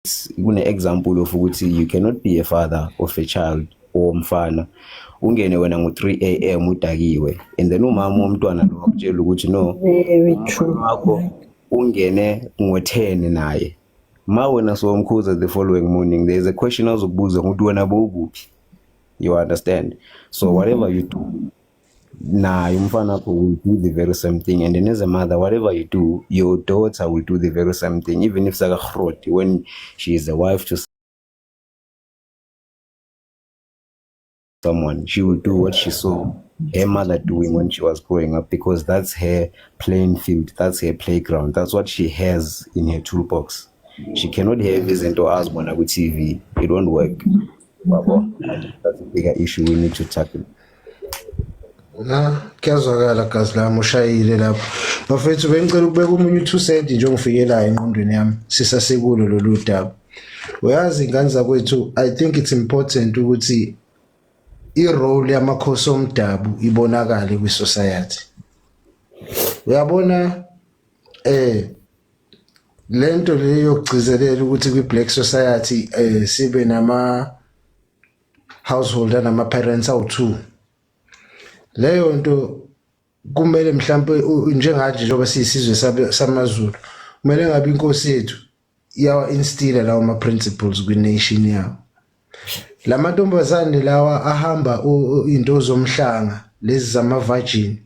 Kune example of ukuthi you cannot be a father of a child owomfana, ungene wena ngo-3 am udakiwe, and then umama womntwana lo wakutshela ukuthi no, Very true. wakho ungene ngo-10 naye. Ma wena sowamkhuza, the following morning there is a question azokubuza ukuthi wena bowukuphi. You understand? So whatever you do, naye umfana wakho will do the very same thing. And then as a mother, whatever you do, your daughter will do the very same thing, even if sakahroti, when she is a wife to someone, she will do what she saw her mother doing when she was growing up, because that's her playing field, that's her playground, that's what she has in her toolbox. She cannot have izinto azibona ku-TV. It won't work, wabo. That's a bigger issue we need to tackle. Na kuyazwakala, gazi lami, ushayile lapho, bafethu. Bengicela ukubeka omunye u-2 cent nje ongifikelayo engqondweni yami sisasekulo lolu daba. Uyazi, ingane zakwethu, I think it's important ukuthi i-role yamakhosi omdabu ibonakale kwi-society. Uyabona, lento leyo yokugcizelela ukuthi kwi-black society sibe nama household anama parents awu2, leyo nto kumele mhlambe njenganje njengoba siyisizwe samaZulu, kumele ngabe inkosi yethu iyawa instilla lawo ma principles kwi nation yawo. Lamantombazane lawa ahamba into zomhlanga lezi zama virgin,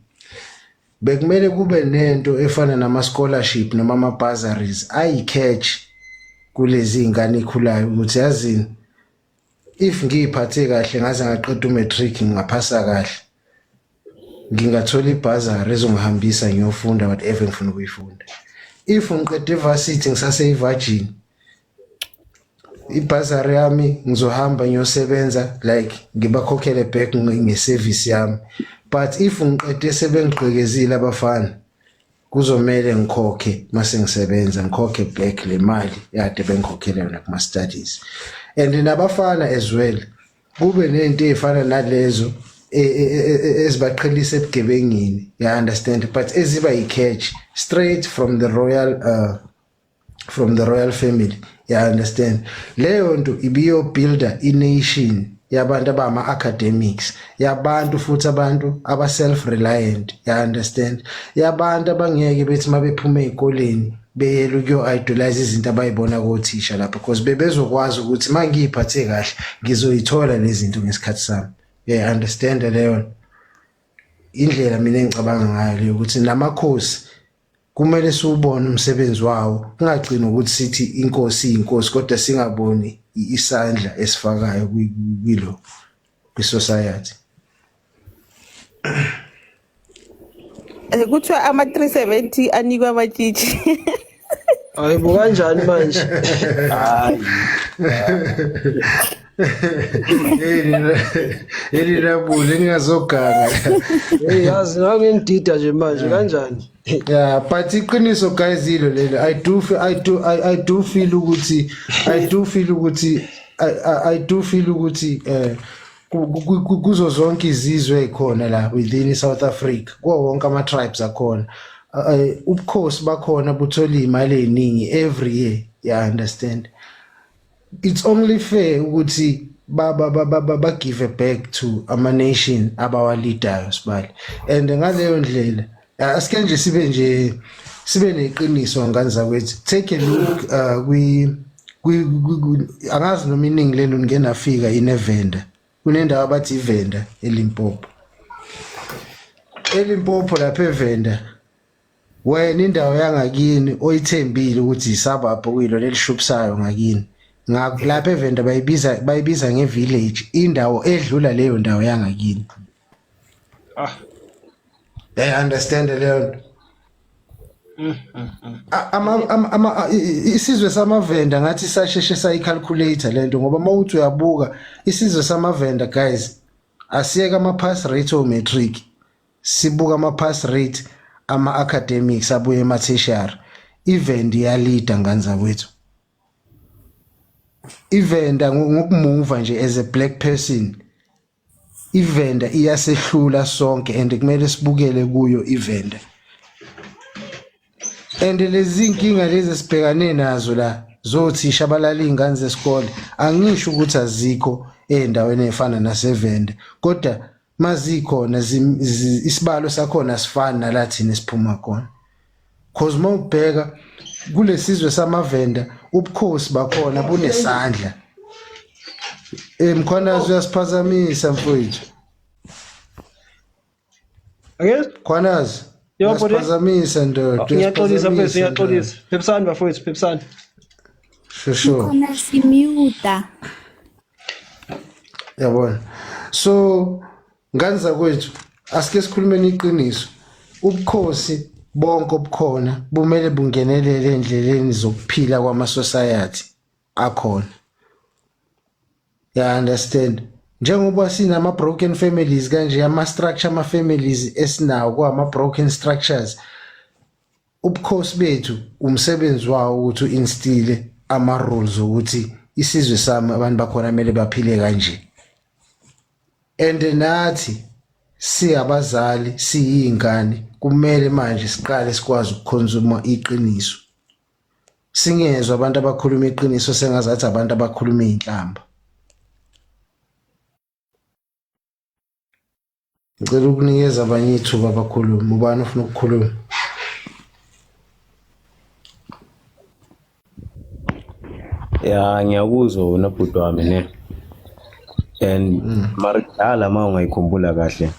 bekumele kube nento efana nama scholarship noma ama bursaries ayi-catch kulezi ingane ikhulayo ukuthi yazini, if ngiyiphathe kahle ngaze ngaqeda umatric, ngaphasa kahle, ngingathola ibhazari ezongihambisa ngiyofunda whatever ngifuna ukuyifunda. If ngiqede evarsity ngisase-virgin, ibhazari yami ngizohamba ngiyosebenza, like ngibakhokhele back ngeservice yami. But if ngiqede sebengigqekezile abafana, kuzomele ngikhokhe mase ngisebenza, ngikhokhe back le mali yade bengikhokhele yona kuma studies. And nabafana as well, kube nento ezifana nalezo ezibaqhelisa ebugebengini, you understand, but eziba yi-catch straight from the royal family, you understand. Leyo nto ibiyo builda i-nation yabantu abama academics, yabantu futhi abantu aba self reliant, you understand, yabantu abangeke bethi mabephuma ezikoleni beyela ukuyo idolize izinto abayibona kothisha lapho, because bebezokwazi ukuthi mangiyiphathe kahle ngizoyithola lezi zinto ngesikhathi sami. Yeah, understand. Leyo indlela mina engicabanga ngayo leyo, ukuthi namakhosi kumele siwubone umsebenzi wawo, kungagcini ukuthi sithi inkosi inkosi kodwa singaboni isandla esifakayo kwilo kwi-society. Kuthiwa ama-370 anikwa amatshitshi. Hayibo, kanjani manje? Hayi. Eli labule ngingazoganga. Hey, yazi ngangengidida nje manje, kanjani? Yeah, but iqiniso guys yilo lelo. I do feel ukuthi I do feel ukuthi kuzo zonke izizwe ezikhona la within South Africa, kuwo wonke ama tribes akhona, ubukhosi bakhona buthola imali eziningi every year, you understand. It's only fair ukuthi ba give back to ama nation abawaleadayo, sibali. And ngaleyo ndlela asike nje sibe neqiniso, ngane zakwethu. Take a look kwi angazi noma iningi lenu ningenafika ineVenda, kunendawo abathi iVenda eLimpopo. ELimpopo lapha eVenda, wena indawo yangakini oyithembile ukuthi isabhabhu kuyilo lelishupsayo ngakini, lapha eVenda bayibiza ngevillage indawo edlula leyo ndawo yangakini. Ah. They understand leyo nto. Isizwe samaVenda ngathi sasheshe sayicalculate lento, ngoba mawuthi uyabuka isizwe samaVenda guys, asiyeke ama pass rate o matric, sibuka ama pass rate ama academics abuye ema tertiary, iVenda iyaleada, ngane zakwethu. iVenda ngokumuva nje as a black person, iVenda iyasehlula sonke and kumele sibukele kuyo iVenda. And lezi inkinga lezi esibhekane nazo la zothisha abalala iy'ngane zesikole angisho ukuthi azikho ey'ndaweni ey'fana nasevenda kodwa mazikhona isibalo sakhona asifani nala thina esiphuma khona cause uma ubheka kulesizwe samavenda ubukhosi bakhona bunesandla. Mkhwanazi uyasiphazamisa mfowethu. Ake Mkhwanazi Yebo, bhuti. uyasiphazamisa ndoda. Ngiyaxolisa mfethu, uyasiphazamisa, ndoda. ngiyaxolisa. Phephisani bafowethu, phephisani. Sure sure. Khona simuta. Yabona. So ngane zakwethu asike sikhulumeni iqiniso. Ubukhosi bonke obukhona bumele bungenelele endleleni zokuphila kwama society akhona. Ya understand. Njengoba sinama broken families kanje ama structure ama families esinawo kwama broken structures ubukhosi bethu umsebenzi wawo ukuthi uinstile ama rules ukuthi isizwe sami abantu bakhona kumele baphile kanje and nathi siyabazali siyingane kumele manje siqale sikwazi ukukhonsuma iqiniso singezwa abantu abakhuluma iqiniso sengazathi abantu abakhuluma inhlamba. Ngicela ukunikeza abanye ithuba abakhulume. Ubani ofuna ukukhuluma? Ya ngiyakuzwa wena bhuti wami ne. And mara kudala uma ungayikhumbula kahle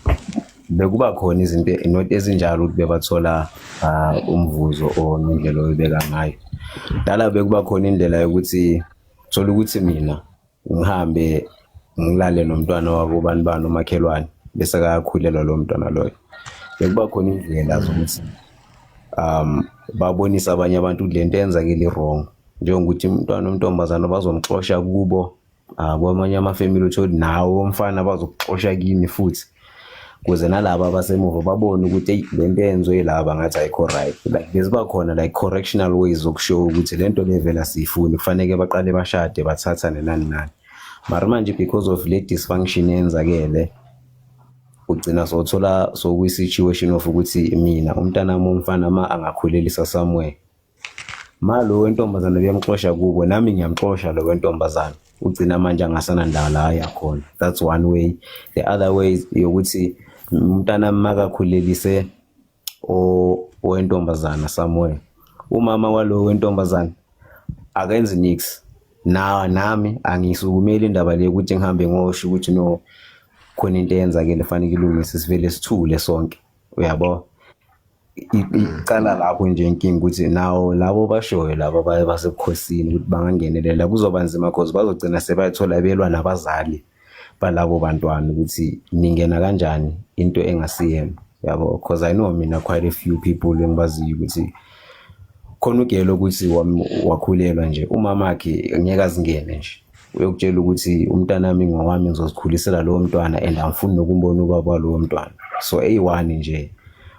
bekuba khona izinto not ezinjalo ukuthi bebathola umvuzo or ngendlela oyibeka ngayo. Dala bekuba khona indlela yokuthi thola ukuthi mina ngihambe ngilale nomntwana wakobani bani umakhelwane bese kayakhulelwa lo mntwana loyo. Bekuba khona indlela zokuthi babonise abanye abantu ukuthi lento eyenzakele wrong njengokuthi umntwana umntombazana bazomxosha kubo kwamanye amafamily uthole nawo umfana bazokuxosha kimi futhi kuze nalaba abasemuva babone ukuthi eyi lento eyenziwe laba ngathi ayikho right. Like beziba khona like correctional ways zokushow ukuthi lento le vele asiyifuni kufaneke baqale bashade bathathane nani nani. Mara manje because of le dysfunction eyenzakele ugcina sowuthola sokwi-situation of ukuthi mina umntanami umfana ma angakhulelisa somewhere ma lo wentombazane beyamxosha kubo nami ngiyamxosha lo wentombazane ugcina manje angasanandawo la aya khona. That's one way. The other way yokuthi umntanami makakhulelise owentombazana somewhere umama walo wentombazane akenzi nix na nami angisukumeli indaba le ukuthi ngihambe ngosho ukuthi no khona into eyenzakele fanele ilungise sivele sithule sonke uyabo. Icala lapho nje inkinga ukuthi nawo labo bashoyo laba baye basebukhosini ukuthi bangangenelela kuzoba nzima cause bazogcina sebayithola belwa nabazali balabo bantwana ukuthi ningena kanjani into engasiyena yabo. Cause I know mina quite a few people engibaziyo ukuthi khona ugelo ukuthi wakhulelwa nje umama wakhe ngeke azingene nje uyokutshela ukuthi umntanami ngowami ngizozikhulisela lowo mntwana and angifuni nokumbona ubaba walowo mntwana so eyi-one nje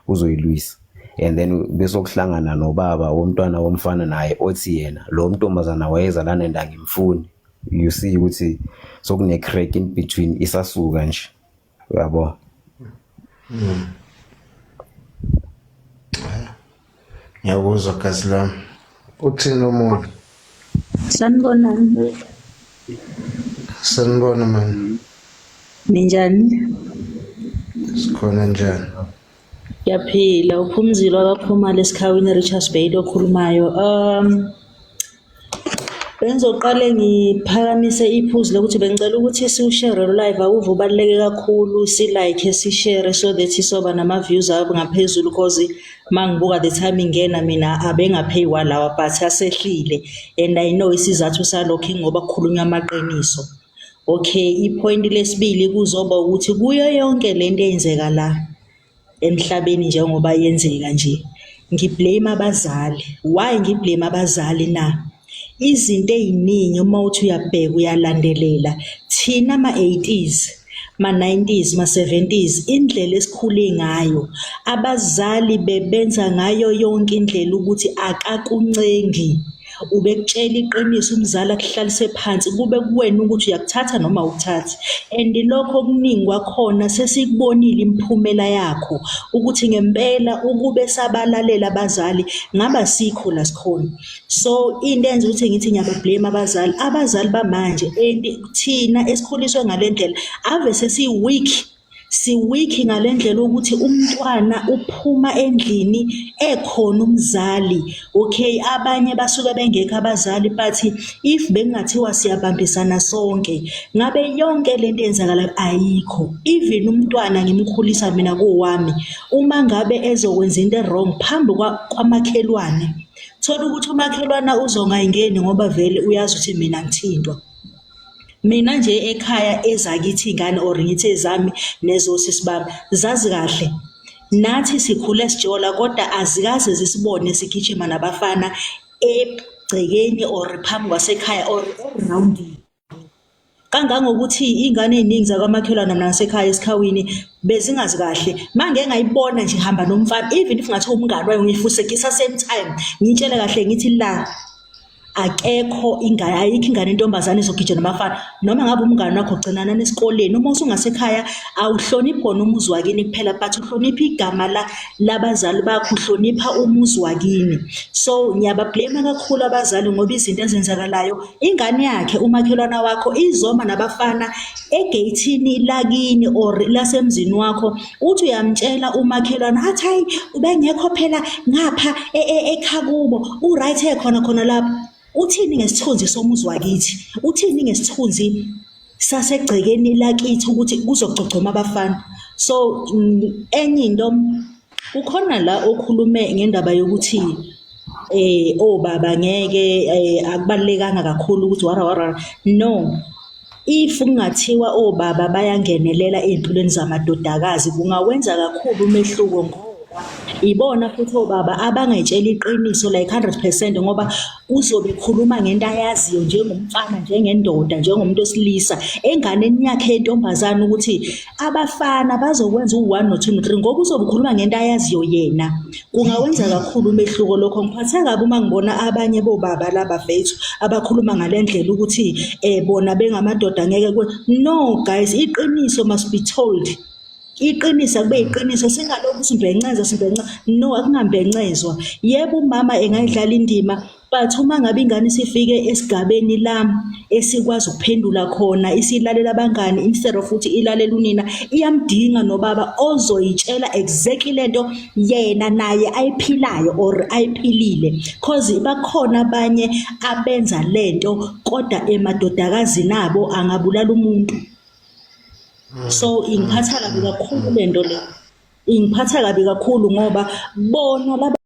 uzoyilwisa. And then bese kuhlangana nobaba womntwana womfana naye othi yena lo mntombazana wayeza lana and angimfuni. You see ukuthi sokune crack in between isasuka nje uyabo. Ngiyakuzwa gazi lami. Uthini omunye? Sanibonani. Sanibona mani. Ninjani? Sikhona njani? Ngiyaphila. Uphumzile wakaphuma lesikhawini Richards Bay okhulumayo. Bengizoqale ngiphakamise iphuzu lokuthi bengicela ukuthi siwushare lo live awuve ubaluleke kakhulu si-like sishare so that sizoba nama-views ngaphezulu cause mangibuka the time ingena mina abengapheywa lawa but asehlile and I know isizathu salokho ingoba kukhulunywa amaqiniso. Okay, ipoint lesibili kuzoba ukuthi kuyo yonke lento eyenzeka la emhlabeni njengoba yenzeka nje ngiblame abazali. Why ngiblame abazali na? Izinto eziningi uma uthi uyabheka uyalandelela thina ama-80s ma-90s ma-70s indlela esikhule ngayo abazali bebenza ngayo yonke indlela ukuthi akakuncengi. Ubekutshela iqiniso umzali akuhlalise phansi kube kuwena ukuthi uyakuthatha noma awukuthathi. And lokho okuningi kwakhona sesikubonile imiphumela yakho ukuthi ngempela ukube sabalalela abazali ngabe asikho la sikhona. So into enza ukuthi ngithi ngiyabablame abazali, abazali bamanje and thina esikhuliswe ngale ndlela ave sesi-weak, si-weak ngale ndlela ukuthi umntwana uphuma endlini ekhona umzali. Okay, abanye basuke bengekho abazali but if bekungathiwa siyabambisana sonke ngabe yonke lento eyenzakalayo ayikho. Even umntwana ngimkhulisa mina kuwami, uma ngabe ezokwenza into e-wrong phambi kwamakhelwane, thola ukuthi umakhelwana uzongayingeni ngoba vele uyazi ukuthi mina ngithintwa. Mina nje ekhaya ezakithi iy'ngane or ngithi ezami nezosisi bami zazi kahle. Nathi sikhule sijola kodwa azikaze zisibone sigijima nabafana egcekeni or phambi kwasekhaya or erawundini. Kangangokuthi iy'ngane ey'ningi zakwamakhelwane nasekhaya esikhawini bezingazi kahle. Uma ngike ngayibona nje ihamba nomfana even if kungathiwa umngani wayo ngiyifusekisa same time ngiyitshele kahle ngithi la akekho ingane, ayikho ingane yentombazane ezogijima nabafana. Noma ngabe umngani wakho gcinanani esikoleni, uma usungasekhaya awuhloniphi wona umuzi wakini kuphela but uhlonipha igama labazali bakho, uhlonipha umuzi wakini. So ngiyabablame kakhulu abazali ngoba izinto ezenzakalayo, ingane yakhe umakhelwana wakho izoma nabafana egeyithini lakini or lasemzini wakho, uthi uyamtshela umakhelwane athi hayi ubengekho phela ngapha ekhakubo, u-right ekhona khona lapho. Uthini ngesithunzi somuzi wakithi? Uthini ngesithunzi sasegcekeni lakithi ukuthi kuzogcogcoma abafana? So enye into kukhona la okhulume ngendaba yokuthi obaba ngeke akubalulekanga kakhulu ukuthi wara wara. No, if kungathiwa obaba bayangenelela ey'mpilweni zamadodakazi kungawenza kakhulu umehluko ngoba ibona futhi obaba abangayitshela iqiniso like 100% ngoba uzobe ekhuluma ngento ayaziyo njengomfana, njengendoda, njengomuntu wesilisa enganeni yakhe yentombazane ukuthi abafana bazokwenza u-1 no-2 no-3 ngoba uzobe ukhuluma ngento ayaziyo yena. Kungawenza kakhulu umehluko lokho. Ngiphatheka kabi uma ngibona abanye bobaba laba vethu abakhuluma ngale ndlela ukuthi bona bengamadoda ngeke. No guys, iqiniso must be told. Iqiniso akube iqiniso, singalokhu simbenceza simbenceza. No, akungambencezwa. Yebo, umama engayidlala indima but uma ngabe ingane isifike esigabeni la esikwazi ukuphendula khona, isilalela abangani instead of ukuthi ilalela unina, iyamdinga nobaba ozoyitshela exactly lento yena naye ayiphilayo or ayiphilile. Cause bakhona abanye abenza lento kodwa emadodakazini abo angabulala umuntu. So ingiphatha kabi kakhulu lento le. Ingiphatha kabi kakhulu ngoba bona laba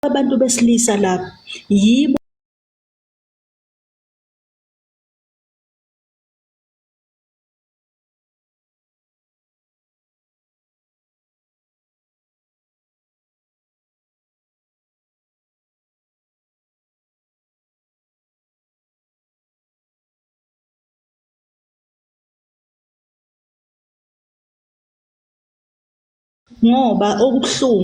abantu besilisa laba yibo ngoba okubuhlungu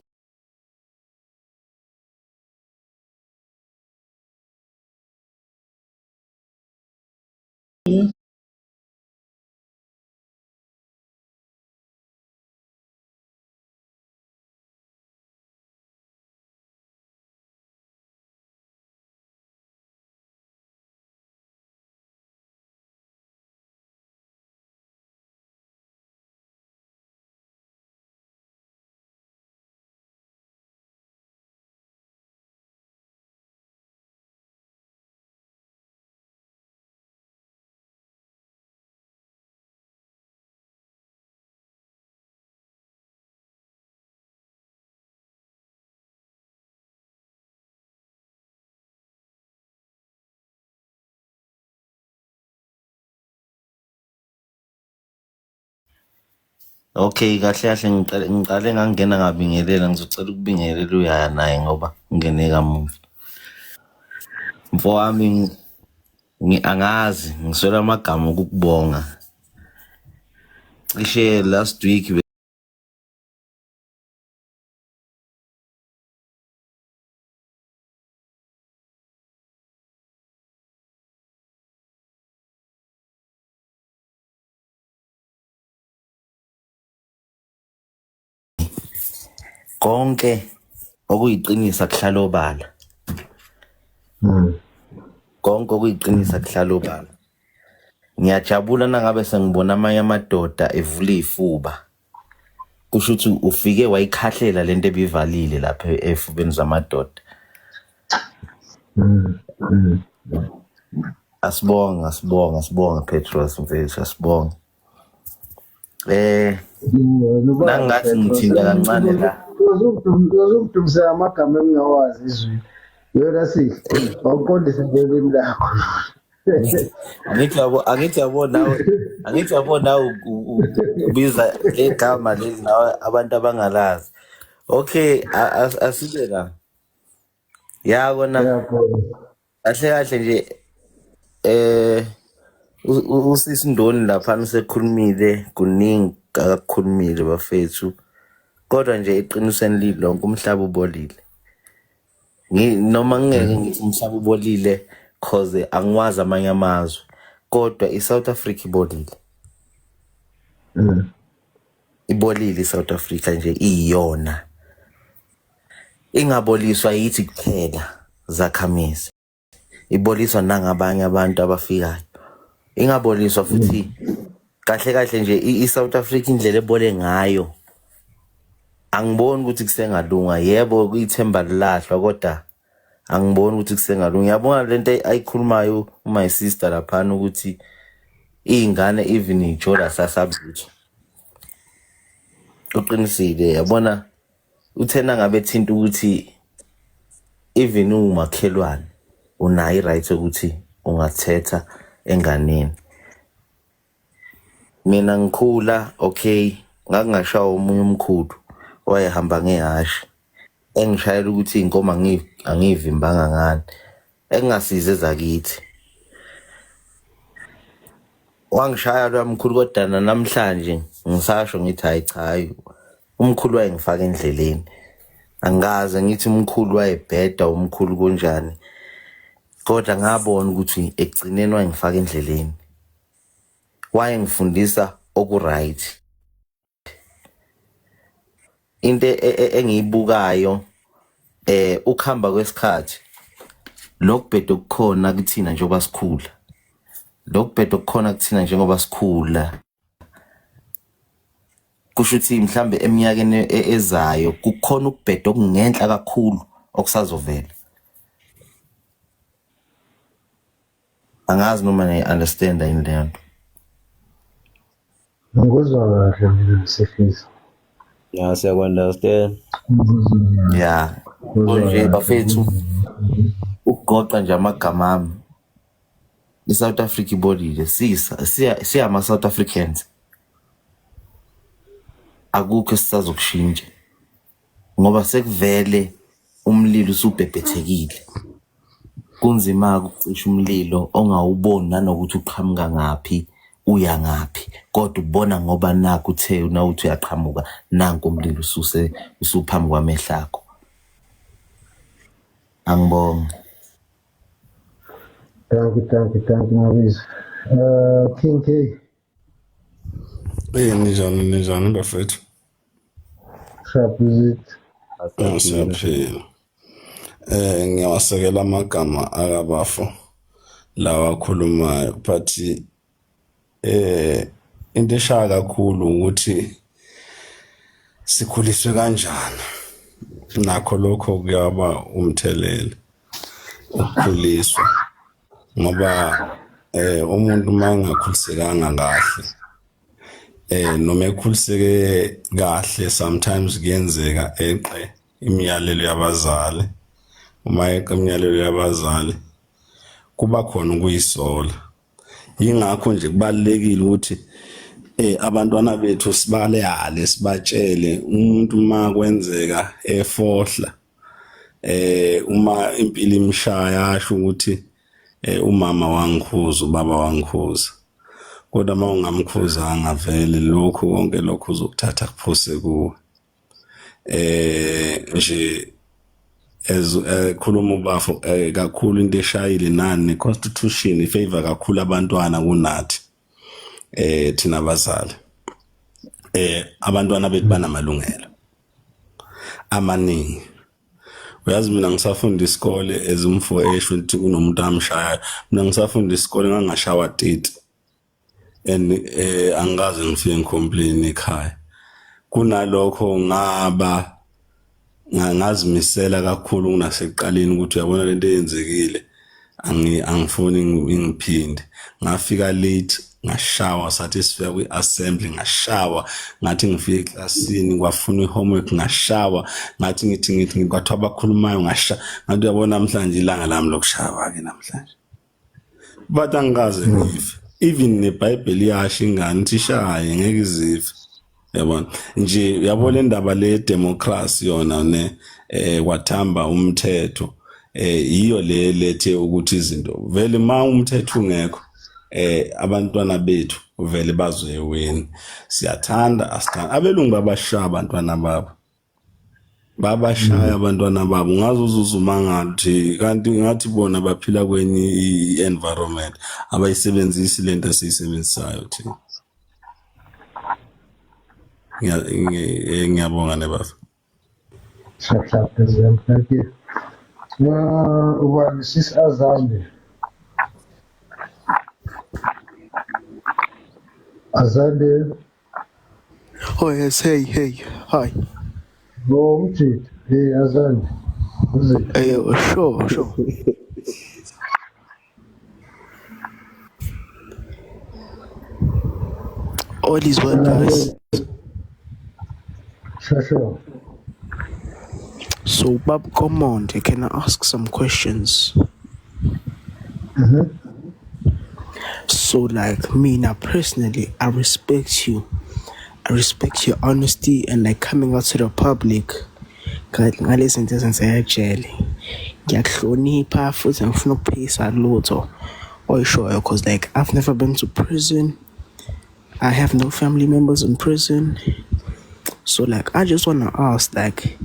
Okay, kahle kahle ngiqale ngangena ngabingelela, ngizocela ukubingelela uyaya naye ngoba ngingene kamuva. Mfowami angazi ngiswela amagama okukubonga. Cishe last week Konke okuyiqinisa kuhlala obala. Konke okuyiqinisa kuhlala obala. Ngiyajabula nangabe sengibona amanye amadoda evula izifuba. Kusho ukuthi ufike wayikhahlela lento ebivalile lapha efubeni zamadoda. Asibonge, asibonge, asibonge Petros mfethu, asibonge. Nangathi ngithinta kancane la. Uzokudumisela amagama engingawazi izwini. Yona sihle. Awuqondise nje elimi lakho. Angithi yabo, angithi yabo nawe, angithi yabo nawe ubiza legama leli nawe abantu abangalazi. Okay, asibe la. Ya kona kahle kahle nje usisi Ndoni lapha usekhulumile kuningi akakukhulumile bafethu. Kodwa nje eqinisweni lilonke umhlaba ubolile. Noma ngingeke ngithi umhlaba ubolile cause angiwazi amanye amazwe kodwa iSouth Africa ibolile. Ibolile iSouth Africa nje iyona. Ingaboliswa yithi kuphela zakhamizi. Iboliswa nangabanye abantu abafikayo. Ingaboliswa futhi kahle kahle nje iSouth Africa indlela ebole ngayo. Angiboni ukuthi kusengalunga. Yebo ithemba lilahlwa kodwa angiboni ukuthi kusengalunga. Ngiyabona lento ayikhulumayo my sister laphana ukuthi iy'ngane even ijola sasabutho. Uqinisile yabona uthena ngabe thinta ukuthi even umakhelwane unayo i-right ukuthi ungathetha enganeni. Mina ngikhula okay ngakungashawa omunye umkhulu owayehamba ngehhashi engishayela ukuthi iy'nkomo angiyivimbanga ngani engingasizi ezakithi. Wangishaya loya mkhulu kodwa namhlanje ngisasho ngithi hayi cha hayi umkhulu wayengifaka endleleni. Angikaze ngithi umkhulu wayebheda umkhulu kunjani kodwa ngabona ukuthi ekugcineni wayengifaka endleleni. Wayengifundisa oku-right. Into engiyibukayo ukuhamba kwesikhathi lokubheda okukhona kuthina njengoba sikhula. Lokubheda okukhona kuthina njengoba sikhula kusho ukuthi mhlambe eminyakeni ezayo kukhona ukubheda okungenhla kakhulu okusazovela. Angazi noma niyayi-understand-a yini leyo nto. Ngikuzwa kahle mina Sifiso. Ya siyaku-understand. Ya, nje bafethu ukugoqa nje amagama ami. I-South Africa ibolile sisa siya siyama South Africans. Akukho esisazokushintsha ngoba sekuvele umlilo usubhebhethekile. Kunzima ukucisha umlilo ongawuboni nanokuthi uqhamuka ngaphi uya ngaphi kodwa ubona ngoba nakhu uthe nawuthi uyaqhamuka nanku umlilo ususe usuphambi kwamehlo akho. Angibonge. Thank you, thank you, thank you Mabizo. King K. Ninjani ninjani bafethu? Sharp is it? Siyaphila. Ngiyawasekela amagama akabafo lawa akhulumayo but into eshaya kakhulu ukuthi sikhuliswe kanjani. Nakho lokho kuyaba umthelela ukukhuliswa ngoba umuntu uma engakhulisekanga kahle noma ekhuliseke kahle sometimes kuyenzeka eqe imiyalelo yabazali. Uma eqe imiyalelo yabazali kuba khona ukuyisola. Yingakho nje kubalulekile ukuthi abantwana bethu sibaleyale sibatshele umuntu uma kwenzeka efohla uma impilo imshaya asho ukuthi umama wangikhuza ubaba wangikhuza. Kodwa uma ungamkhuzanga vele lokhu konke lokhu uzokuthatha kuphose kuwe. Nje as khuluma ubafo kakhulu into eshayile nani constitution ifavor kakhulu abantwana kunathi thina abazali. Abantwana bethu banamalungelo. amaningi. Uyazi, mina ngisafunda isikole, as umfo esho ukuthi kunomuntu amshayayo, mina ngisafunda isikole ngangashawa 30 and angikaze ngifike ngicomplain ekhaya. Kunalokho ngaba ngazimisela kakhulu kunasekuqaleni ukuthi uyabona lento eyenzekile, angifuni ngiphinde. Ngafika late, ngashawa. Sathi sifika kwi-assembly, ngashawa. Ngathi ngifike eklasini, kwafuna i-homework, ngashawa. Ngathi ngithi kwathiwa abakhulumayo, ngasha. Ngathi uyabona, namhlanje ilanga lami lokushawa-ke namhlanje, but angikaze ngife. Even neBhayibheli iyasho, ingane ithi ishaye ngeke izife, yabona nje. Uyabona indaba le democracy yona ne kwathamba umthetho, iyo le lethe ukuthi izinto vele, ma umthetho ungekho, abantwana bethu vele bazoyeweni. Siyathanda asithanda, abelungu babashaya abantwana babo, babashaya abantwana babo. Ungaze uzuze umangala ukuthi kanti ngathi bona baphila kwenye i-environment, abayisebenzisi lento esiyisebenzisayo thina. Ngiyabonga nebafo. Sharp, sharp, President. Thank you. Ubani, sis Azande. Azande. Oh yes, hey, hey, hi. Go umjita. Hey Azande. Uze. Hey, sure. All is well, guys. Sure. So, Bob Command, can I ask some questions? Mhm. So, like me now, personally, I respect you. I respect your honesty and like coming out to the public. Ngale zinto ezenzeka ejele. Ngiyakuhlonipha futhi angifuna ukuphikisa lutho oyishoyo, cause like I've never been to prison. I have no family members in prison. So like I just want to ask, like,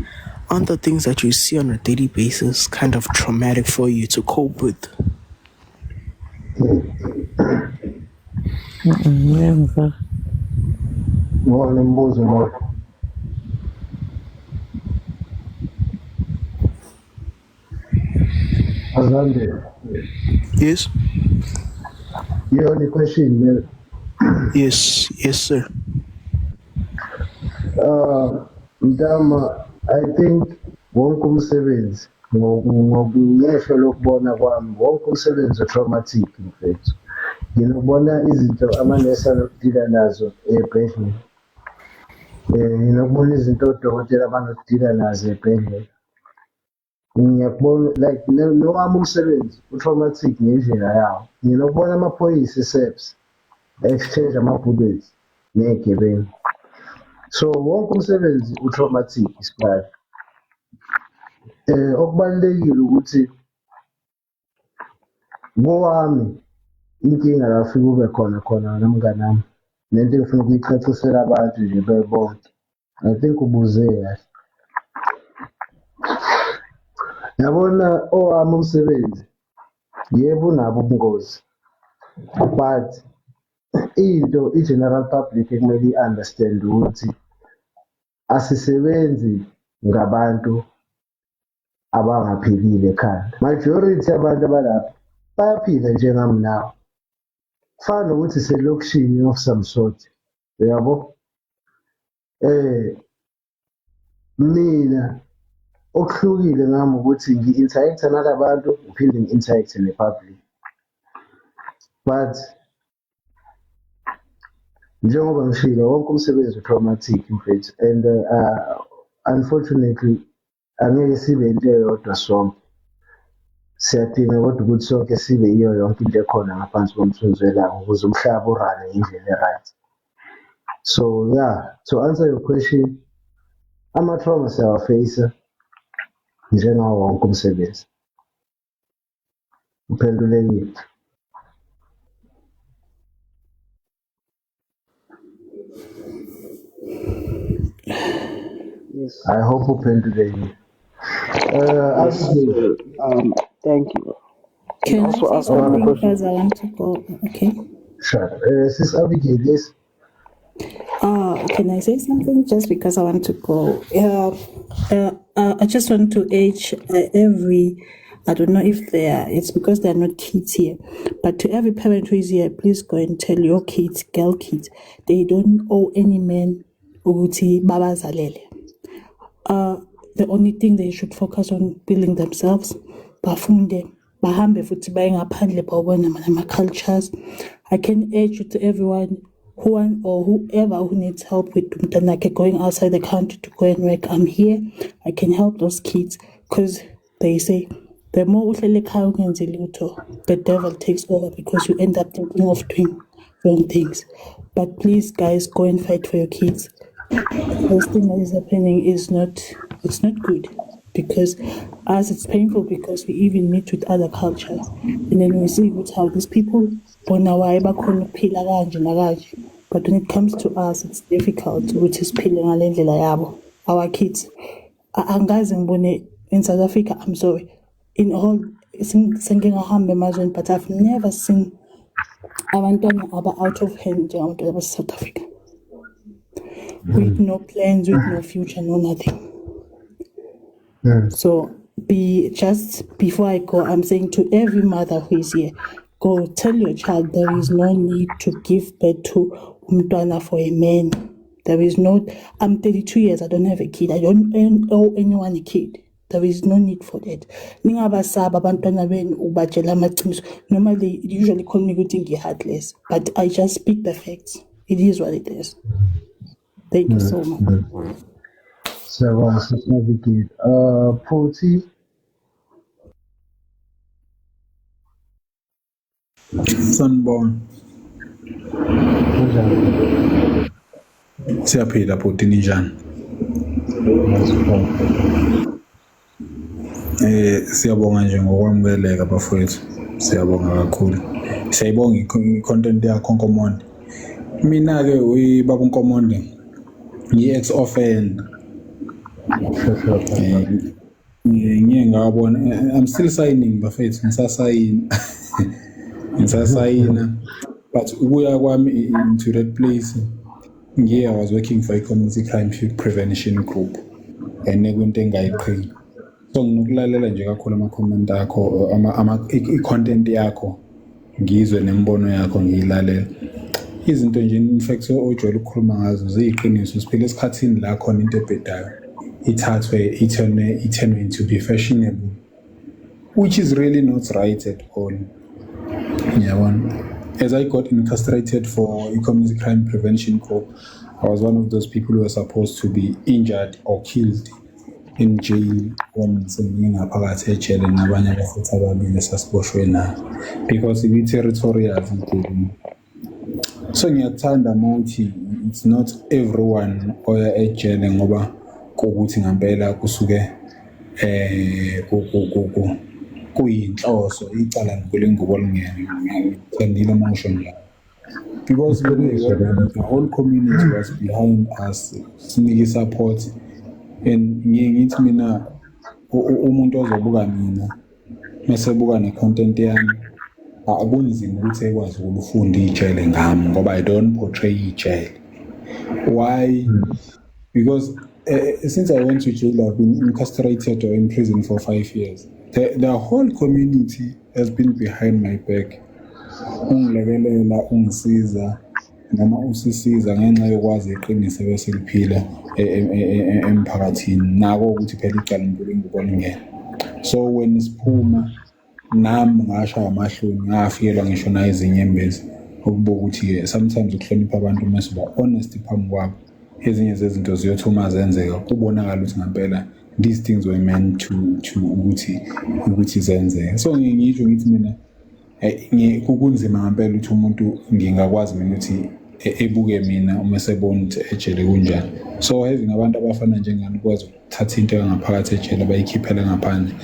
aren't the things that you see on a daily basis kind of traumatic for you to cope with? Ngiyangizwa. Ngona umbuzo lo. Azande. Yes. Iyona question le. Yes, sir. Mntama, I think wonke umsebenzi, ngokungehlo lokubona kwami, wonke umsebenzi traumatic mfethu. Nginokubona izinto amanesi anokudila nazo ebhedlela. Nginokubona izinto odokotela abanokudila nazo ebhedlela. Ngiyakubona like nowami umsebenzi utraumatic ngendlela yawo. Nginokubona amaphoyisa e-SAPS exchange ama-bullets ney'gebengu. So wonke umsebenzi utraumatic isibali. Okubalulekile ukuthi kowami inkinga la ufike ube khona khona nomngani wami, nento engifuna ukuyicacisela abantu nje bebonke. I think ubuze kahle. Yabona owami umsebenzi, yebo, unabo ubungozi, but into i-general public ekumele i-understand ukuthi asisebenzi ngabantu abangaphilile ekhanda. Majority abantu abalapha bayaphila njengami nawe. Kufana nokuthi selokishini of some sort, uyabo? Mina okuhlukile ngami ukuthi ngi-interact-a nalabantu, ngiphinde ngi-interact-e ne-public. But njengoba ngishilo, wonke umsebenzi u-traumatic mfethu, and unfortunately angeke sibe into eyodwa sonke. Siyadinga kodwa ukuthi sonke sibe yiyo yonke into ekhona ngaphansi komthunzi welanga ukuze umhlaba urane ngendlela e-right. So yeah, to answer your question, ama-trauma siyawa-face-a njengawo wonke umsebenzi. Uphendulekile. Yes. I hope uphendulekile. Yes, Abigail. sir. Thank you. And Can I also say ask another something question. because I want to go? Okay. Sure. Sis Abigail, yes. Can I say something just because I want to go? I just want to urge every, I don't know if they are, it's because they are not kids here, but to every parent who is here, please go and tell your kids, girl kids, they don't owe any man ukuthi babazalele. The only thing they should focus on building themselves, bafunde, bahambe futhi baye ngaphandle bawubone nama-cultures. I can urge you to everyone who want or whoever who needs help with umntanakhe going outside the country to go and work, I'm here. I can help those kids because they say the more uhlele ekhaya ungenzi lutho, the devil takes over because you end up thinking of doing wrong things. But please, guys, go and fight for your kids. This thing that is happening is not, it's not good, because us, it's painful because we even meet with other cultures and then we see ukuthi how these people bona why bakhona ukuphila kanje nakanje, but when it comes to us it's difficult ukuthi siphile ngale ndlela yabo. Our kids, angaze ngibone in South Africa, I'm sorry, in all sengike ngahamba emazweni, but I've never seen abantwana aba out of hand njengabantwana base-South Africa, with no plans, with no future, no nothing. So be just before I go, I'm saying to every mother who is here, go tell your child there is no need to give birth to umntwana for a man. There is no, I'm 32 years, I don't have a kid. I don't owe anyone a kid. There is no need for that. Ningabasaba abantwana benu ubatshela amaqiniso. Normally, they usually call me ukuthi ngi-heartless, but I just speak the facts. It is what it is. Thank you so much. Siyabonga, Sis Abigail. Phuthi. Sanibona. Kunjani? Siyaphila bhuti, ninjani? Ngiyazibonga. Siyabonga nje ngokwamukeleka bafowethu. Siyabonga kakhulu. Siyayibonga i-content yakho, Nkomonde. Mina ke uyibaba uNkomonde, ngi-ex offender. Ngiye ngabona, I'm still signing bafethu, ngisasayina. Ngisasayina. But ukuya kwami into that place, ngiye I was working for a community crime prevention group and kwinto engayiqheli. So nginokulalela nje kakhulu ama-comment akho, i-content yakho, ngizwe nemibono yakho, ngiyilalela. Izinto nje in fact ojwayele ukukhuluma ngazo ziyiqiniso. Siphila esikhathini la khona into ebhedayo ithathwe ithene into be fashionable, which is really not right at all. Yabona, as I got incarcerated for a community crime prevention group, I was one of those people who were supposed to be injured or killed in jail when sengingaphakathi ejele nabanye abafuthi ababili esasiboshwe nabo because ibi-territorial igebengu. So ngiyakuthanda mawuthi it's not everyone oya ejele ngoba kuwukuthi ngampela kusuke kuyinhloso icala lengubo lingene. Ngithandile uma usho njalo because the whole community was behind us, sinike support, and ngiye ngithi mina umuntu ozobuka mina mase buka ne-content yami, akunzima ukuthi ekwazi ukulufunda ijele ngami ngoba I don't portray ijele. Why? Because since I went to jail, I've been incarcerated or in prison for 5 years. The whole community has been behind my back, ungilekelela, ungisiza noma usisiza ngenxa yokwazi iqiniso bese liphila emphakathini, nako ukuthi phela icala impilo ingubo lingene. So when siphuma nami ngashaya amahloni, ngafikelwa ngisho nayizinyembezi ukubuka ukuthi-ke sometimes ukuhlonipha abantu mase uba honest phambi kwabo, ezinye zezinto ziyothi uma zenzeka kubonakala ukuthi ngampela these things were meant to ukuthi zenzeke. So ngiye ngisho ngithi mina kunzima ngampela ukuthi umuntu ngingakwazi mina ukuthi ebuke mina uma esebona ukuthi ejele kunjani. So having abantu abafana njengani ukwazi ukuthatha into engaphakathi ejele bayikhiphele ngaphandle,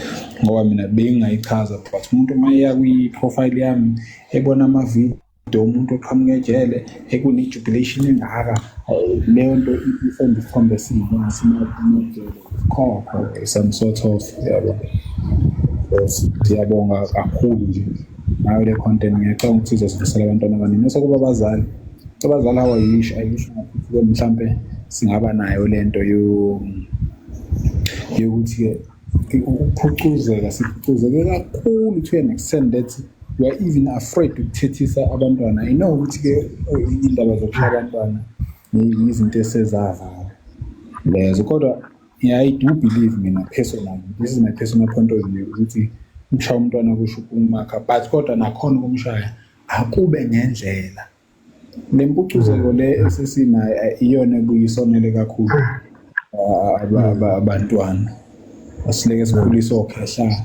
ngoba mina bengingayichaza, but umuntu uma eya kwi-profile yami ebona amavidiyo umuntu oqhamuka ejele ekune-jubilation engaka, leyo nto ifenda isithombe esibi ngasimejele khokho some sort of, yabo. Siyabonga kakhulu nje ngayo le content. Ngiyacabanga ukuthi izosivusela abantwana abaningi mase kuba abazali. Abazali how I wish ngathi mhlambe singaba nayo lento yo yokuthi ke ukuphucuzeka, siphucuzeke kakhulu to an extent that we are even afraid ukuthethisa abantwana. I know ukuthi ke indaba zokushaya abantwana izinto esezavala lezo, kodwa yeah, I do believe mina personally, this is my personal point of view, ukuthi ukushaya umntwana kusho ukumakha, but kodwa nakhona ukumshaya akube ngendlela. Le mpucuzeko le esesinayo iyona ebuyisonele kakhulu abantwana. Asileke sikhulise okhehla,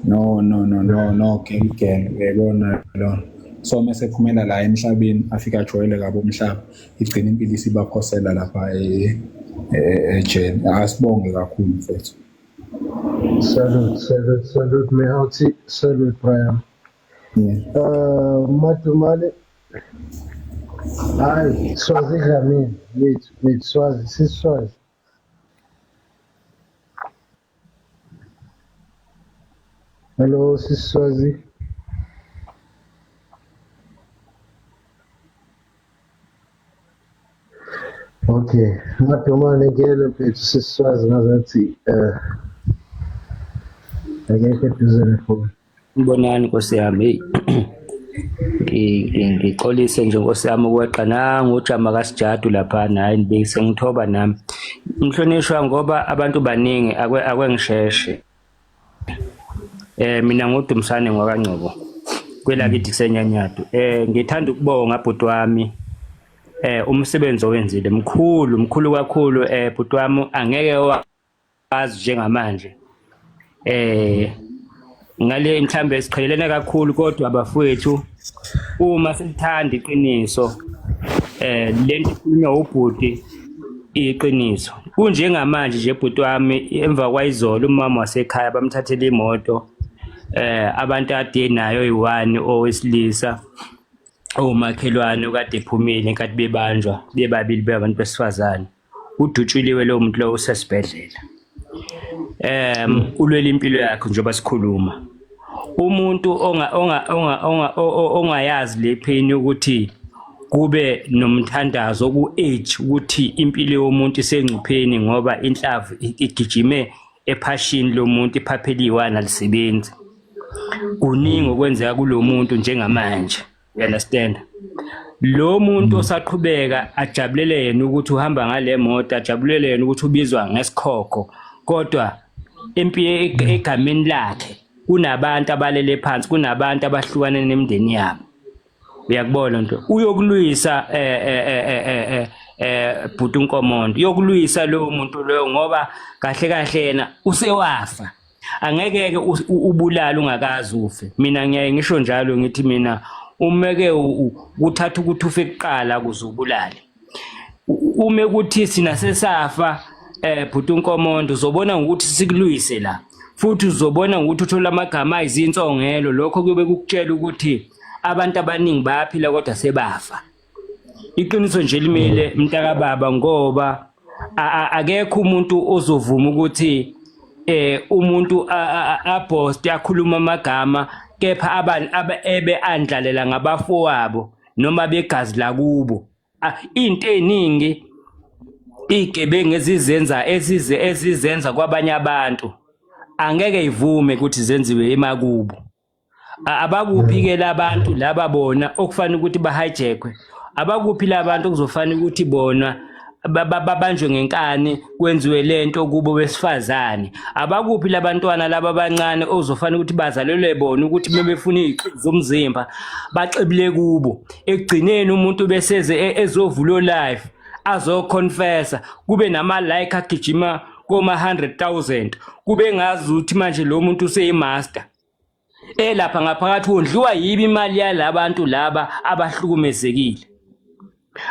no no no no no, girl girl, uyayibona lona. So mase phumela la emhlabeni, afika ajwayele kabi umhlaba, igcina impilo isibaphosela lapha ejele. Asibonge kakhulu, mfethu. Salute, salute, salute, Mehauti, salute, Brian. Yeah. Madumane, hayi, Swazi Dlamini, wait, wait, Swazi, siswazi. Hello, siswazi. Okay, Madumane ngene mfethu, siswazi ngazathi akekho eduze nefoni. Ngibonani nkosi yami, hey, ngixolise nje nkosi yami ukweqa nangu ujama kaSijadu laphana. Hayi, ngibekise ngithoba nami mhlonishwa ngoba abantu baningi, akwe ngisheshe. Mina nguDumsane ngwakaNgcobo kwelakithi kuseNyanyadu. Ngithanda ukubonga bhuti wami, umsebenzi owenzile mkhulu, mkhulu kakhulu, bhuti wami, angeke wazi njengamanje ngale mhlambe siqhelelene kakhulu, kodwa abafowethu uma sithanda iqiniso, lento ikhulunywa ubhuti iqiniso. Kunjengamanje nje bhuti wami, emva kwayizolo umama wasekhaya bamthathela imoto, abantu ade nayo yi-one owesilisa owumakhelwane okade ephumile nkathi bebanjwa bebabili bebantu besifazane. Udutshuliwe lowo muntu lowo, usesibhedlela, ulwela impilo yakhe njengoba sikhuluma. Umuntu onga onga onga onga ongayazi le pain ukuthi kube nomthandazo ku-age ukuthi impilo yomuntu isengcupheni ngoba inhlavu igijime ephashini lomuntu, iphaphela iyi-one alisebenzi. Kuningi okwenzeka kulo muntu njengamanje, you understand? Lo muntu osaqhubeka ajabulele yena ukuthi uhamba ngale moto, ajabulele yena ukuthi ubizwa ngesikhokho, kodwa impi egameni lakhe kunabantu abalele phansi, kunabantu abahlukane nemindeni yabo. Uyakubona nto uyokulwisa, bhuti uNkomondo, uyokulwisa lowo muntu loyo ngoba kahle kahle yena usewafa. Angeke ke ubulale ungakazi ufe. Mina ngiyaye ngisho njalo, ngithi mina umeke kuthatha ukuthi ufe kuqala kuze ubulale. Ume kuthi sina sesafa, bhuti uNkomondo, uzobona ngokuthi sikulwise la, futhi uzobona ngokuthi uthola amagama ayizinsongelo. Lokho kuyobe kukutshela ukuthi abantu abaningi bayaphila kodwa sebafa. Iqiniso nje limile mntakababa, ngoba akekho umuntu ozovuma ukuthi umuntu aboast akhuluma amagama, kepha abantu ebe andlalela ngabafowabo noma begazi lakubo. Into eningi igebengu ezizenza ezizenza kwabanye abantu angeke ivume ukuthi zenziwe emakubo. Abakuphi ke labantu laba bona okufanele ukuthi bahijackwe? Abakuphi labantu okuzofanele ukuthi bona babanjwe ngenkani kwenziwe lento kubo besifazane? Abakuphi labantwana laba abancane ozofanele ukuthi bazalelwe bona ukuthi bebefuna iziqu zomzimba baxebile kubo? Ekugcineni umuntu beseze ezovula live azoconfessa, kube nama like agijima koma 100,000, kube ngazi ukuthi manje lo muntu useyimaster elapha ngaphakathi wondliwa yibi imali yalabantu laba abahlukumezekile.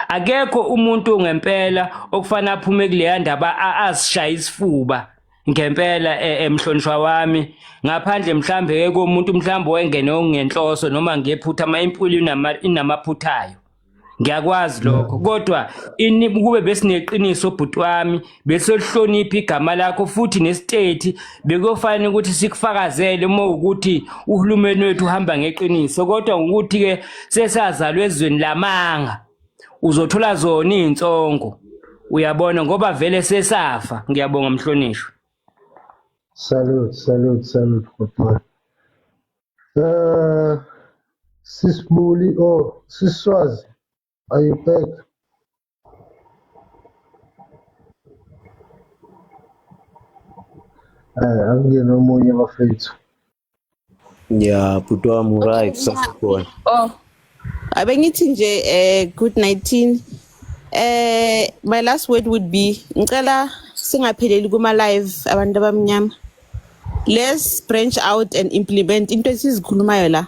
Akekho umuntu ngempela okufanele aphume kuleya ndaba azishaye isifuba ngempela, emhlonishwa wami, ngaphandle mhlambe komuntu mhlambe wengene ngenhloso noma ngephutha, ama impilo inamaphuthayo, ngiyakwazi lokho, kodwa ini kube besineqiniso bhuti wami, besolihlonipha igama lakho futhi nestate bekuyofanele ukuthi sikufakazele uma ukuthi uhulumeni wethu uhamba ngeqiniso. Kodwa ngokuthi ke sesazalwa ezweni lamanga. Uzothola zona iy'nsongo, uyabona, ngoba vele sesafa. Ngiyabonga mhlonishwa. Salute, salute, salute, papa. Sisbuli, oh, Siswazi, are you back? Akungena omunye bafethu. Yeah, bhuti wami, right, sasekhona. Oh, abengithi nje good 19. My last word would be ngicela singapheleli kuma live abantu abamnyama. Let's branch out and implement into esizikhulumayo la.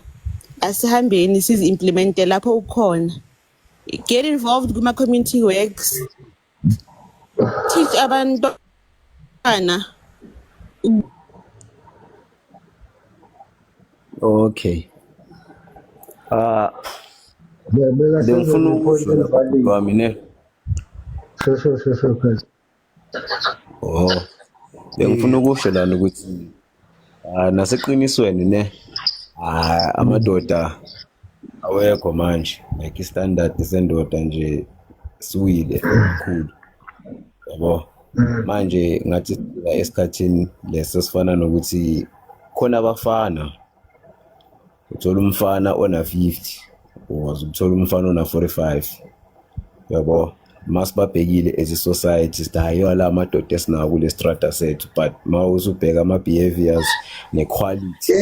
Asihambeni sizi-implemente lapho ukhona. Get involved kuma community works. Teach abantwana. Okay. Ah, Beka bengifuna senze ukusho point lapha bhuti valid. wami ne. Sure, guys. Oh, bengifuna ukusho lana ukuthi ah, naseqinisweni ne, ah, amadoda awekho manje, like i-standard sendoda nje siwile kakhulu, yabo. Manje ngathi sifika esikhathini leso sifana nokuthi khona abafana, uthola umfana ona 50, ukwazi ukuthola umfana ona 45, yabo. Masibabhekile as a society sithi hayi, la amadoda esinawo kule strata sethu, but ma usubheka ama-behaviors ne-quality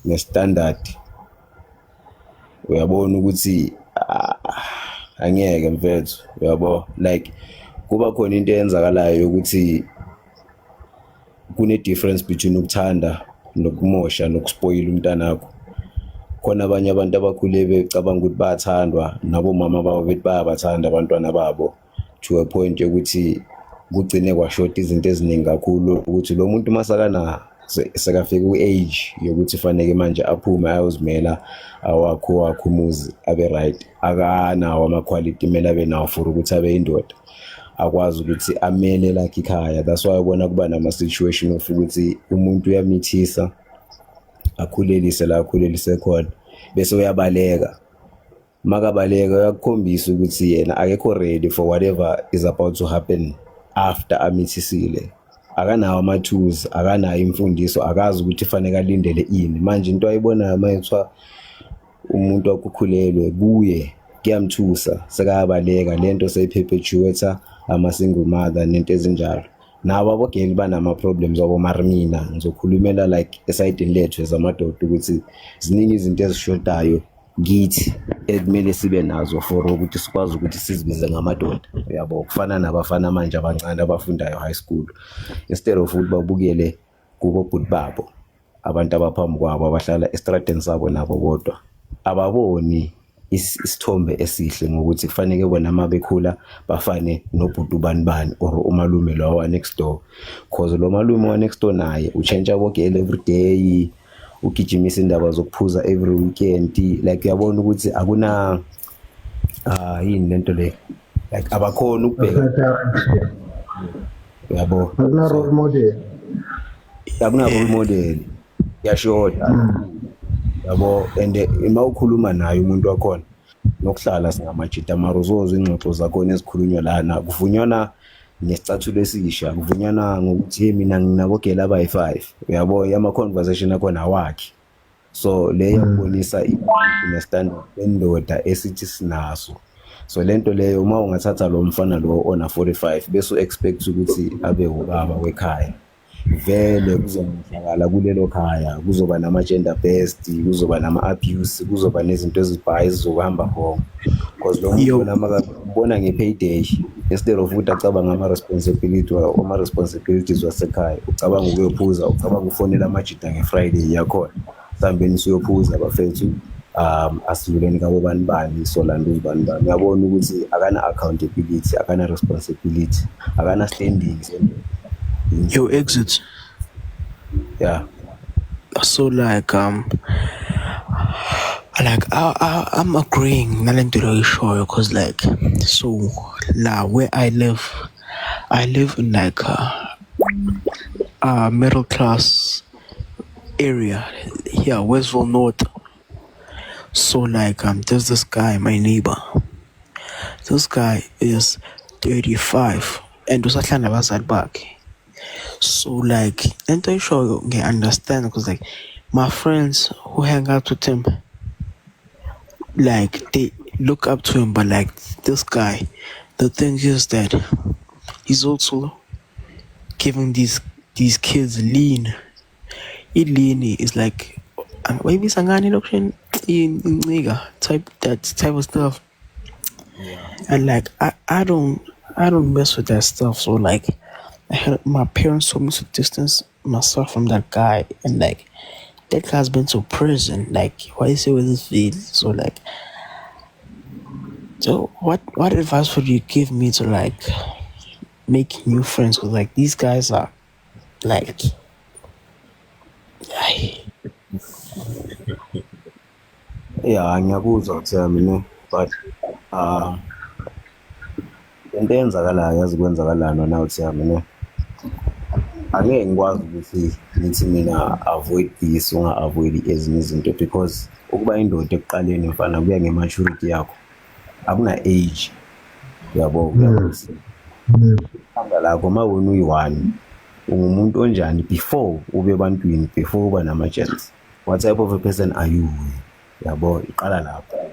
ne-standard, uyabona ukuthi ah, angeke mfethu, uyabo, like kuba khona into eyenzakalayo yokuthi kune difference between ukuthanda nokumosha nokuspoila umntanakho. Khona abanye abantu abakhule becabanga ukuthi bayathandwa nabomama babo, bethi bayabathanda abantwana babo to a point yokuthi kugcine kwashota izinto eziningi kakhulu, ukuthi lo muntu masakana sekafika ku-age yokuthi faneke manje aphume ayozimela awakho wakho umuzi abe right, akanawo ama-quality kumele abe nawo for ukuthi abe indoda, akwazi ukuthi amele lakhe ikhaya. That's why ubona kuba nama-situation of ukuthi umuntu uyamithisa, akhulelise la akhulelise khona, bese uyabaleka. Makabaleka uyakukhombisa ukuthi yena akekho ready for whatever is about to happen after amithisile. Akanawo ama-tools, akanayo imfundiso, akazi ukuthi fanele alindele ini. Manje into ayibonayo uma kuthiwa umuntu wakho ukhulelwe kuye kuyamthusa, sekayabaleka. Lento seyi-perpetuate ama-single mother nento ezinjalo. Nabo abogeli banama-problems wabo, mara mina ngizokhulumela like esayidini lethu ezamadoda ukuthi ziningi izinto ezishodayo kithi ekumele sibe nazo for ukuthi sikwazi ukuthi sizibize ngamadoda, uyabo. Kufana nabafana manje abancane abafundayo high school, instead of ukuthi babukele kubobhuti babo, abantu abaphambi kwabo abahlala estradeni sabo nabo bodwa, ababoni isithombe esihle ngokuthi kufanele bona uma bekhula bafane nobhuti ubani bani or umalume lo wa next door, cause lo malume wa next door naye utshentsha abogele every day, ugijimisa indaba zokuphuza every weekend. Like uyabona ukuthi akuna, ah, yini lento le, like abakhona ukubheka, uyabo. Akuna role model. Akuna role model, yashoda, yabo. And uma ukhuluma naye umuntu wakhona nokuhlala singamajita, mara uzozwa ingxoxo zakhona ezikhulunywa lana, kuvunywana ngesicathulo esisha, kuvunywana ngokuthi hey, mina nginabogela abayi-5, uyabo. Ama-conversation akhona awakhi. So le yakubonisa ne-standard endoda esithi sinaso. So lento leyo, uma ungathatha lo mfana lo ona 45 bese u-expect ukuthi abe ubaba wekhaya, vele kuzomoshakala kulelo khaya. Kuzoba nama-gender based, kuzoba nama-abuse, kuzoba nezinto ezibhayi ezizokuhamba wrong, because lo muntu Yo. lona makubona nge-payday, instead of ukuthi acabanga ama-responsibilities wasekhaya, ucabanga ukuyophuza, ucabanga ukufonela amajida nge-Friday yakhona, sihambeni siyophuza bafethu, asidluleni kabo bani bani, solanda uzibani bani. Uyabona ukuthi akana accountability, akana responsibility, akana standing. Yo, exit. Yeah. So like I'm agreeing nalento oyishoyo, cause like so la where I live in like a middle class area here, Westville North. So like there's this guy, my neighbor. This guy is 35 and usahlala nabazali bakhe. So like lento ayishoyo ngiya-understand because like my friends who hang out with him, like they look up to him, but like this guy, the thing is that he's also giving these kids lean. I-lean is like bayibiza ngani elokishini, incika type, that type of stuff. And like I don't mess with that stuff. So like I had my parents told me to distance myself from that guy, and like that guy's been to prison. Like why is he with his feet? So like, so what advice would you give me to like make new friends? Cause like these guys are like, ay. Yeah, ngiyakuzwa Thami, ne, but into eyenzakalayo, yazi kwenzakalani wena Thami, ne, angeke ngikwazi ukuthi ngithi mina avoid this, unga-avoid ezinye izinto, because ukuba indoda ekuqaleni, mfana, kuya nge-maturity yakho, akuna age, uyabo, kuyakuthi hamba lakho uma wena uyi-one, ungumuntu onjani before ube ebantwini, before uba nama-chance, what type of a person are you, yabo, iqala lapho.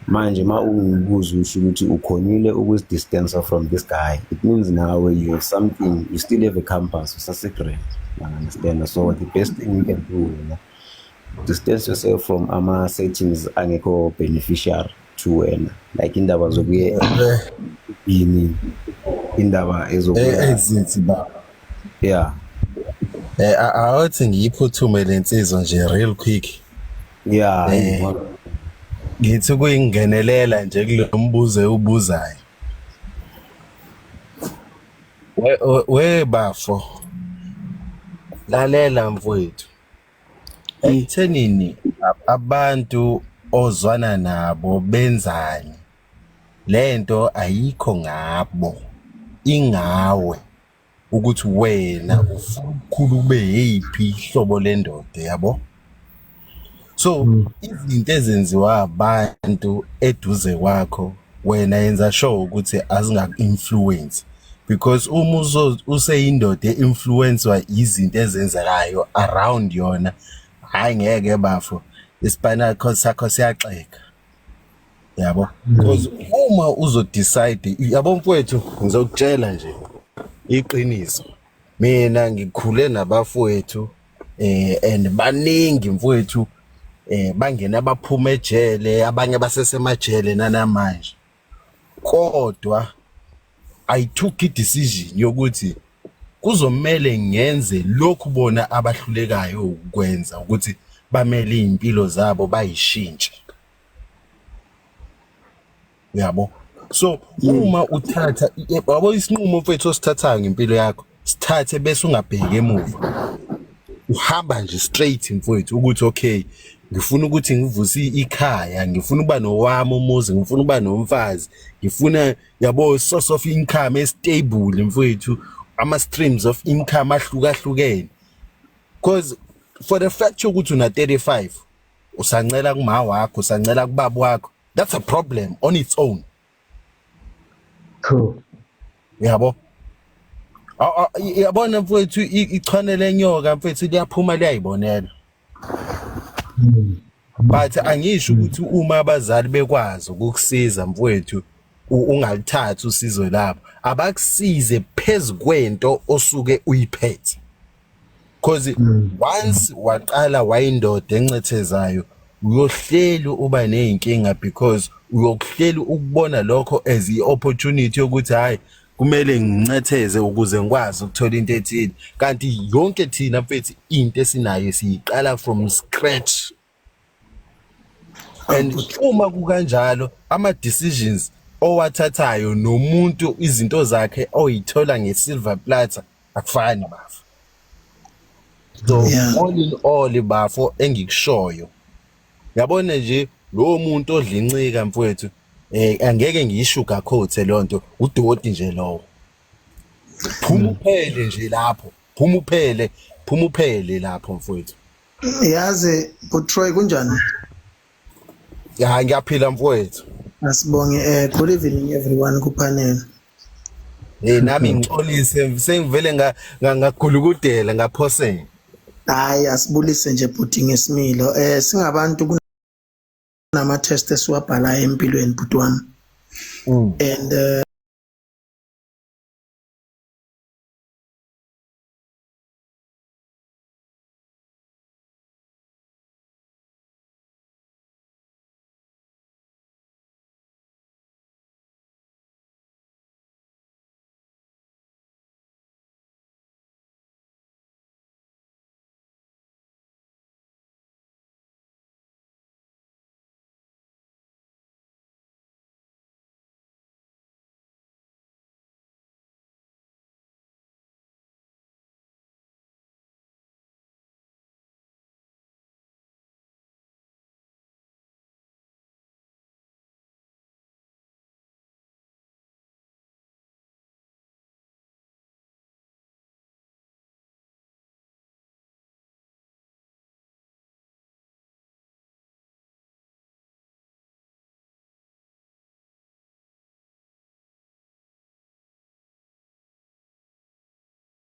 Manje ma ungibuza, usho ukuthi ukhonile ukuzi-distance from this guy, it means nawe you have something, you still have a compass, usase-grand, you understand? So the best thing you can do wena, distance yourself from ama-settings angekho beneficial to wena, like indaba zokuye yini, indaba ezokuya Ezithi ba yeah. Awuthi ngiyiphuthume lensizwa nje real quick. Ngithi kuyingenelela nje kulo mbuzo ewubuzayo. We bafo. Lalela mfowethu. Ekuthenini abantu ozwana nabo benzani? Lento ayikho ngabo. Ingawe ukuthi wena ufuna ukukhula ube yiphi ihlobo lendoda, yabo. So izinto ezenziwa abantu eduze kwakho, wena yenza sure ukuthi azingaku-influence, because uma useyindoda e-influence-wa izinto ezenzekayo around yona, hayi ngeke bafo, i-spinal cord sakho siyaxeka, yabo, because uma uzo-decide, yabo mfowethu, ngizokutshela nje iqiniso, mina ngikhule nabafowethu and baningi mfowethu, bangena baphuma ejele, abanye basesemajele nanamanje, kodwa I took a decision yokuthi kuzomela ngenze lokhu bona abahlulekayo ukwenza, ukuthi bamele impilo zabo bayishintshe, uyabo. So uma uthatha, yabo, isinqumo mfethu osithathayo ngempilo yakho, sithathe bese ungabheki emuva, uhamba nje straight mfowethu, ukuthi okay, ngifuna ukuthi ngivuse ikhaya, ngifuna ukuba nowami umuzi, ngifuna ukuba nomfazi, ngifuna, yabo, source of income e-stable mfowethu, ama streams of income ahlukahlukene, because for the fact yokuthi una 35 usancela kuma wakho, usancela kubaba wakho, that's a problem on its own. True. Yabo, yabona mfowethu, ichwane lenyoka mfethu liyaphuma liyayibonela, but angisho ukuthi uma abazali bekwazi ukukusiza mfowethu, ungalithathi usizo labo, abakusize phezukwento osuke uyiphethe, cause once waqala wayindoda encethezayo, uyohleli uba nezinkinga, because uyokuhleli ukubona lokho as i-opportunity yokuthi hayi, kumele ngincetheze ukuze ngikwazi ukuthola into ethile, kanti yonke thina mfethu into esinayo siyiqala from scratch. And uma kukanjalo, ama decisions owathathayo nomuntu izinto zakhe oyithola nge-silver platter akufani bafo. So all in all bafo, engikushoyo, yabona nje lowo muntu odla incika mfowethu, angeke ngiyi-sugar coat leyo nto, udoti nje lowo, phuma uphele nje lapho, phuma uphele, phuma uphele lapho mfowethu. Yazi uTroy, kunjani? Ya, ngiyaphila mfowethu. Asibonge good evening everyone ku panel. Hey nami ngixolise sengivele ngagulukudela ngaphosela. Hayi, asibulise nje bhuti ngesimilo. Singabantu kunama test esiwabhalayo empilweni, bhuti wami. And